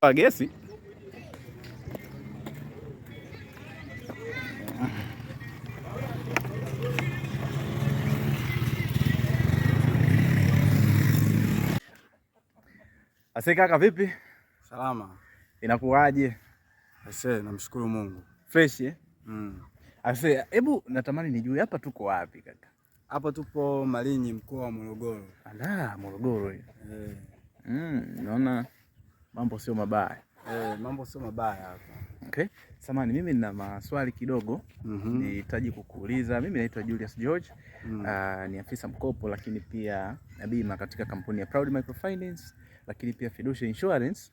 Gesi. Ase kaka, vipi? Salama. Inakuwaje? Ase, namshukuru Mungu. Fresh eh? Mm. Ase, hebu natamani nijue hapa tuko wapi kaka? Hapa tupo Malinyi, mkoa wa Morogoro. Ala, Morogoro hiyo. Eh. Naona mambo sio mabaya. Mambo sio mabaya hapa. Okay. Samani, mimi nina maswali kidogo nihitaji kukuuliza. Mimi naitwa Julius George. Ni afisa mkopo lakini pia na bima katika kampuni ya Proud Microfinance lakini pia Fiduciary Insurance.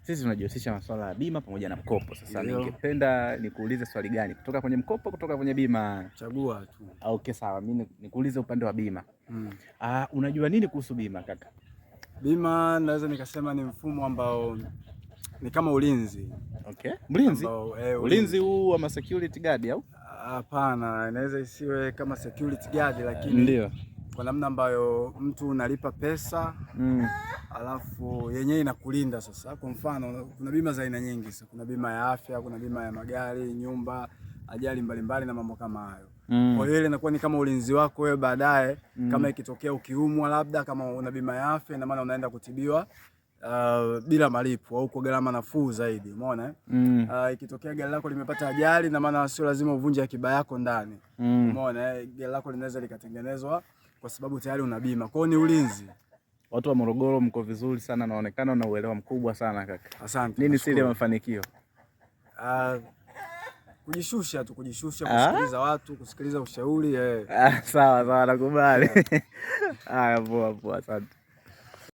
Sisi tunajihusisha masuala ya bima pamoja na mkopo. Sasa ningependa nikuulize swali gani kutoka kwenye mkopo, kutoka kwenye bima? Chagua tu. Okay, sawa. Mimi nikuulize upande wa bima. Unajua nini kuhusu bima kaka? Bima naweza nikasema ni mfumo ambao ni kama ulinzi. Okay. Mlinzi? Ambao, Ulinzi huu wa security guard au? Hapana, inaweza isiwe kama security guard, lakini ndio kwa namna ambayo mtu unalipa pesa alafu yenyewe inakulinda. Sasa kwa mfano, kuna bima za aina nyingi. Sasa kuna bima ya afya, kuna bima ya magari, nyumba, ajali mbalimbali na mambo kama hayo. Kwa hiyo ile inakuwa ni kama ulinzi wako wewe baadaye, kama ikitokea ukiumwa, labda kama una bima ya afya, ina maana unaenda kutibiwa bila malipo au kwa gharama nafuu zaidi, umeona eh? Ikitokea gari lako limepata ajali, na maana sio lazima uvunje akiba yako ndani. Umeona eh? Gari lako linaweza likatengenezwa kwa sababu tayari una bima. Kwa hiyo ni ulinzi. Watu wa Morogoro mko vizuri sana, naonekana na uelewa mkubwa sana kaka. Asante. Nini siri ya mafanikio? Kujishusha tu, kujishusha, kusikiliza watu, kusikiliza ushauri eh. Sawa sawa, nakubali. Haya, poa poa, asante.